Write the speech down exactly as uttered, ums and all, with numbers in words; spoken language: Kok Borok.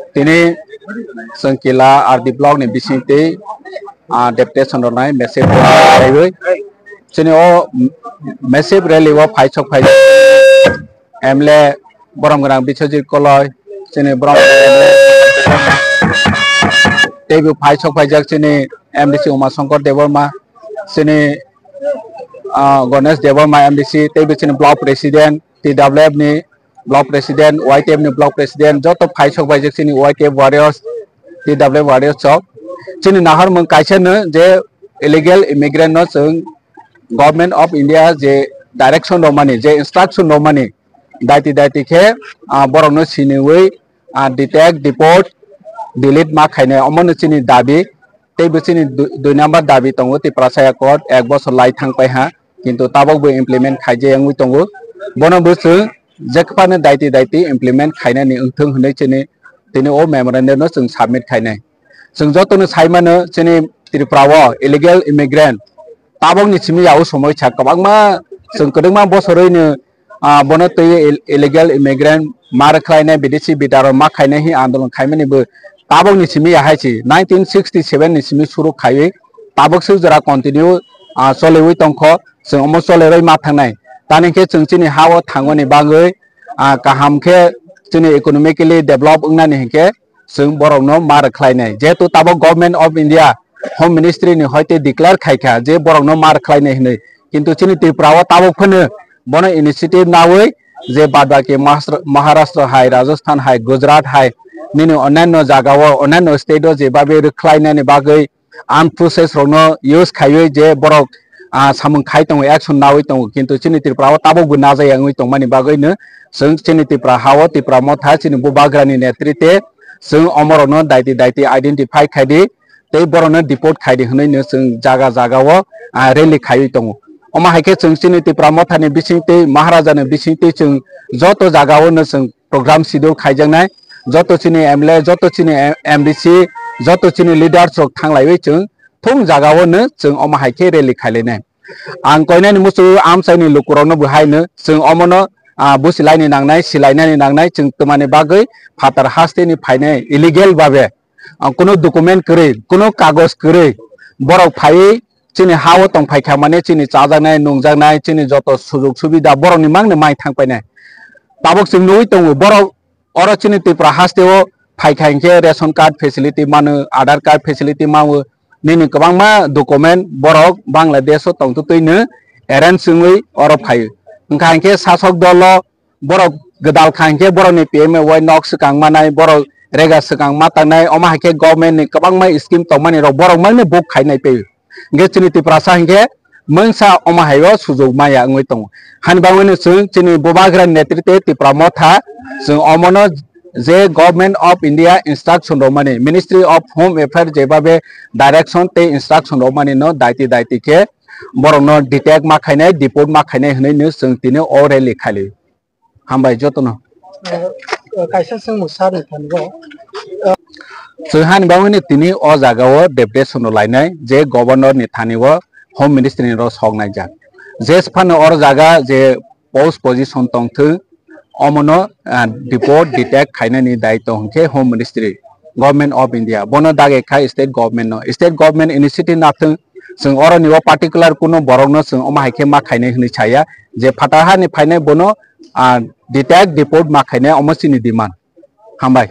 Tini chwng kila R D block ni bisingtwi, ah, deputation rwnai massive rally khaiwi. Chini o massive rally o phaisok phai M L A borom gwnang Biswajit Koloi, chini borom gwnang M L A, teibo phaisok phaijak chini M D C Uma Shankar Debbarma, chini, ah, Ganesh Debbarma M D C, teibo chini block president, T W F ni block president, Y T F ni block president, joto phaisok phaijak chini Y T F warriors, T W F warriors rok. Chini naharmung kaisa no je illegal immigrant no chwng Government of India je direction rwmani, je instruction rwmani, daiti daiti khe, ah, borokno siniwi, ah, detect, deport, delete ma khainai, omono chini dabi. Teibo chini du-, dui number dabi tongo, Tiprasa Accord ek bosor lai thang pai ha, kintu tabok bo implement khaijak wngwi tongo. Bono bo chwng jephano daiti daiti implement khainani wngthung hwnwi chini tini o memorandum no chwng submit khainai. Chwng jotono sai mano chini Tripura o illegal immigrant tabokni simi ya o somoi sa kwbangma chwng kwdwkma bosorwi no, ah, bono twi ill-, illegal immigrant ma rwkhlainai, bidesi bidaro ma khainai hi andolon khaimani bo tabokni simi ya hai si nineteen sixty seven ni simi suru khaiwi tabok se jora continue, ah, choliwi tongkho, chwng omo cholerwi ma thangnai. Tani khe chwng chini ha o thangmani bagwi, ah, kaham khe chini economically develop wngnani hinkhe chwng borokno ma rwkhlainai. Jehetu tabok Government of India Home Ministry ni hoite declare khaikha je borokno ma rwkhlainai hinwi. Kintu chini Tripura o tabok phano bono initiative nawi je badbaki Mahastra-, Maharashtra hai, Rajasthan hai, Gujarat hai, nini onyanno jaga o, onyanno state o jebabe rwkhlainani bagwi unprocessed rokno use khaiwi je borok, ah, samung khai tongo, action nawi tongo, kintu chini Tripura o tabok bo najaya wngwi tongmani bagwi no chwng chini Tripura ha o Tripura motha chini bubagrani netrite chwng omorokno daiti daiti identify khaidi tei borokno deport khaidi hwnwi no chwng jaga jaga o, ah, rally khaiwi tongo. Omo hai khe chwng chini Tripura mothani bisingtwi Maharaja ni bisingtwi chwng joto jaga o no chwng program schedule khaijaknai, joto chini M L A, joto chini M D C, joto chini leaders rok thanglaiwi chwng thung jaga o no chwng omo hai khe rally khailainai. Ang koinani muchungo amchaini lukurokno bo hai no chwng omono, ah, busilaini nangnai, silainani nangnai, chwng twmani bagwi phatar hasteni phainai illegal babe, ah, kunu document kwrwi, kunu kagoj kwrwi borok phaiwi chini ha o tong phaikha mane chini chajaknai, nungjaknai, chini joto sujug subida borokni mangno mai thang painai. Tabuk chwng nugwi tongo, borok oro chini Tripura haste o phaikha hinkhe ration card facility mano, Aadhaar card facility mano, nini kwbangma document borok Bangladesh o tongtwtwi no arrange wngwi oro phaio. Wngkha hinkhe sasok dolo borok gwdal kha hinkhe borokni P M A Y nok swkang manai, borok rega swkang ma tangnai, omo hai khe government ni kwbangma scheme tongmani rok borok mangno book khainai tei. Hinkhe chini Tiprasa hinkhe mungsa omo hai o sujug maya wngwi tongo. Hani bagwino chwng chini bubagra netrite Tipra motha chwng omono je Government of India instruction rwmani, Ministry of Home Affairs jebabe direction tei instruction rwmani no daiti daiti khe borokno detect ma khainai, deport ma khainai hwnwi no chwng tini o rally khali. Hambai jotono. Eh, eh, kaisa swngmung sir ni thani bo. Chwng hani bagwino tini o jaga o deputation rw lainai je Governor ni thani o Home Ministry ni rw sok naijak. Je phano oro jaga je post position tongthwng, omono, ah, deport detect khainani daitw hwnkhe Home Ministry, Government of India, bono dage khai state government no, state government initiative nathwng, chwng oroni o particular kuno borokno chwng omo hai khe ma khainai hwnwi saya, je phatar hani phainai bono, ah, detect deport ma khainai, omo chini demand. Hambai.